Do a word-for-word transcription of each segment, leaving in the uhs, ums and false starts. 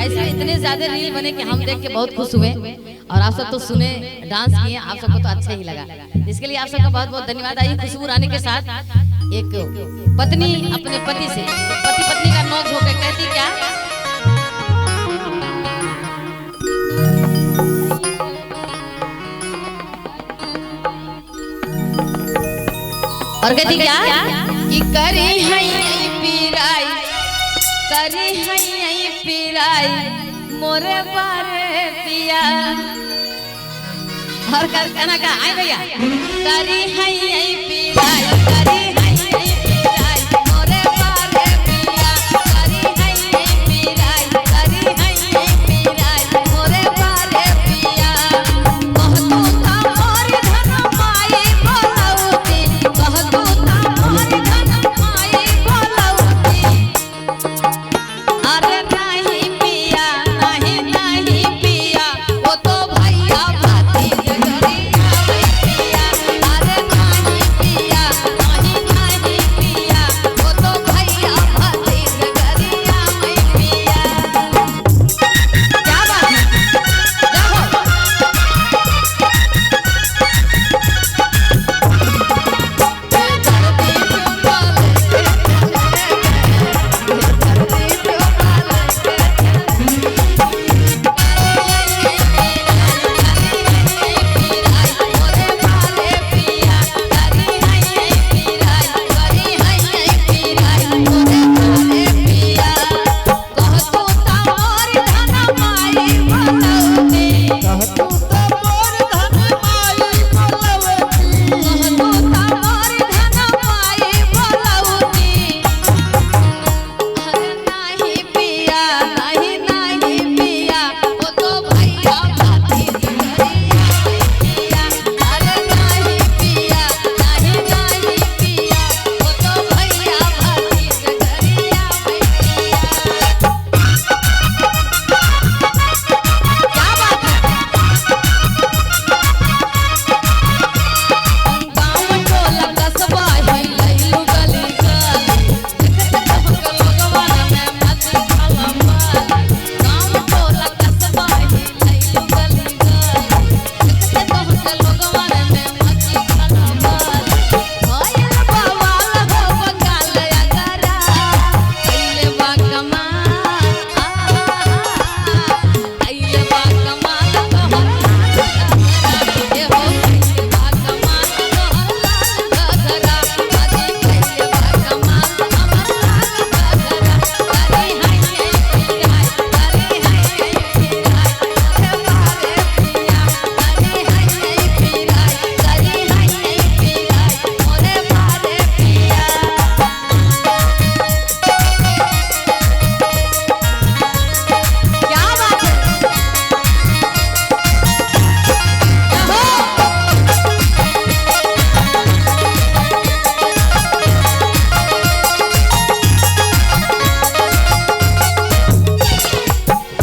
ऐसे इतने ज्यादा reel बने कि हम देख के बहुत खुश हुए और आप सब तो सुने, dance किए, आप सबको तो अच्छा ही लगा। इसके लिए आप सबका बहुत बहुत धन्यवाद। आइए, खुशबू रानी के साथ एक पत्नी अपने पति से, पति पत्नी का नोक झोंक के कहती क्या? और कहती क्या? कि करी है पिराई, करी है पिराई, मोरे बारे पिया। और कर-, कहना का, आए भैया। करी है पिराई, करी है पिराई, मोरे बारे पिया, करी है पिराई, करी है पिराई, मोरे बारे पिया। अरे नाहीं पिया, नाहीं, नाहीं पिया, वो तो भैया भतीज गरियावै पिया। अरे नाहीं पिया, नाहीं, नाहीं पिया, वो तो भैया भतीज गरियावै पिया। क्या बात है? जाओ।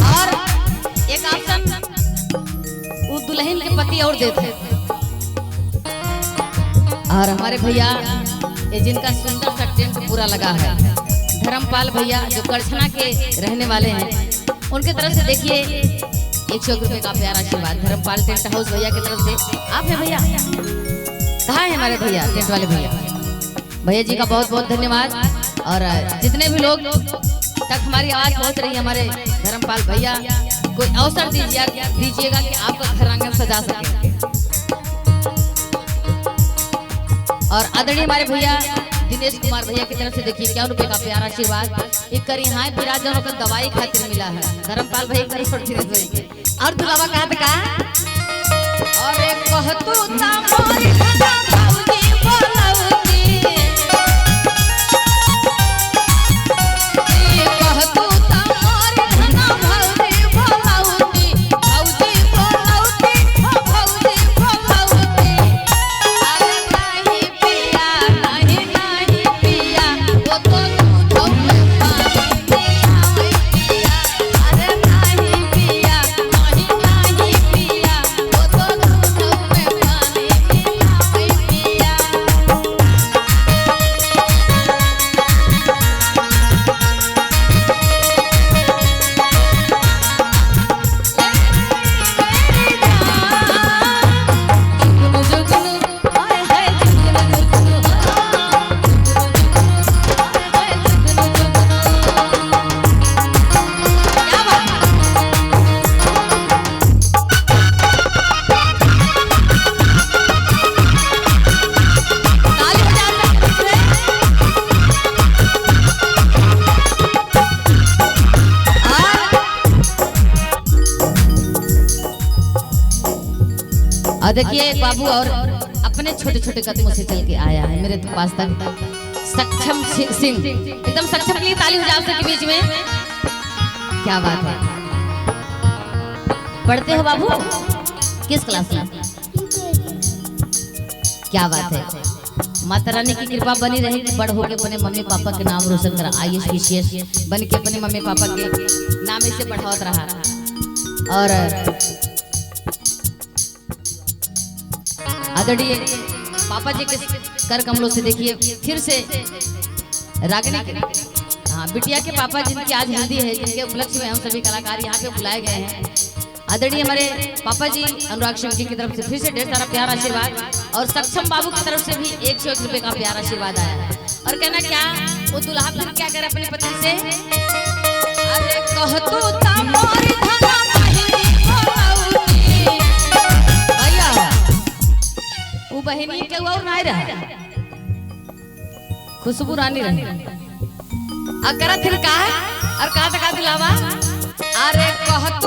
और एक option वो दुल्हन के पति और देत है। और हमारे भैया, ये जिनका सुंदर सा टेंट पूरा लगा है, धर्मपाल भैया जो करछना के रहने वाले हैं, उनके तरफ से देखिए एक सौ रुपये का प्यारा आशीर्वाद धर्मपाल टेंट हाउस भैया की तरफ से। आप हैं भैया? कहाँ हैं हमारे भैया, टेंट वाले भैया? भैया जी का बहुत बहुत धन्यवाद। और जितने भी लोग तक हमारी आवाज पहुंच रही है, हमारे धर्मपाल भैया, कोई अवसर दीजिए, दीजिएगा कि आपका घर आंगन सजा सके। और आदरणीय हमारे भैया दिनेश कुमार भैया की तरफ से देखिए इक्यावन रुपए का प्यारा आशीर्वाद। एक करी हाँ पिराज जनों का दवाई खातिर मिला है धर्मपाल भाई, एक करी छोड़ दिनेश भाई। और दुलावा कहत का? अरे कहतू ता मोर धना भौजी बोलौती। ए कहतू ता मोर धना भौजी बोलौती। भौजी बोलौती, हो भौजी बोलौती। अरे नाही पिया, नाही, नाही पिया, वो तो दूधौ में पानी मिलावै पिया। अरे नाही पिया, नाही, नाही पिया, वो तो दूधौ में पानी मिलावै पिया। और देखिए, एक बाबू और अपने छोटे छोटे कदमों से चल के आया है मेरे पास तक, सक्षम सि-, सिंह। एकदम सक्षम के लिए ताली हो जाए आप सबके बीच में। क्या बात है, पढ़ते हो बाबू? किस क्लास में? क्या बात है, माता रानी की कृपा बनी रहे, बड़ होके अपने मम्मी पापा के नाम रोशन करा, आईएएस पीसीएस बन के अपने मम्मी पापा के नाम ऐसे बढ़ावत रहा। और आदरणीय पापा जी के कर कमलों से देखिए फिर से रागिनी के, हाँ, बिटिया के पापा जिनकी आज हल्दी है, जिनके उपलक्ष्य में हम सभी कलाकार यहाँ पे बुलाए गए हैं। आदरणीय हमारे पापा जी अनुराग शंकी की तरफ से फिर से ढेर सारा प्यार आशीर्वाद और सक्षम बाबू की तरफ से भी एक सौ एक रुपए का प्यार आशीर्वाद आया है। और कहना क्या, वो दुल्हा फिर क्या करे अपने पति से? अरे कहतू ता मोर धना बहिनी को औती। भैया, वो बहिनी के और ना रहा, खुशबू रानी रही। आ करत फिर का? और कहा तक दुलावा? अरे कहत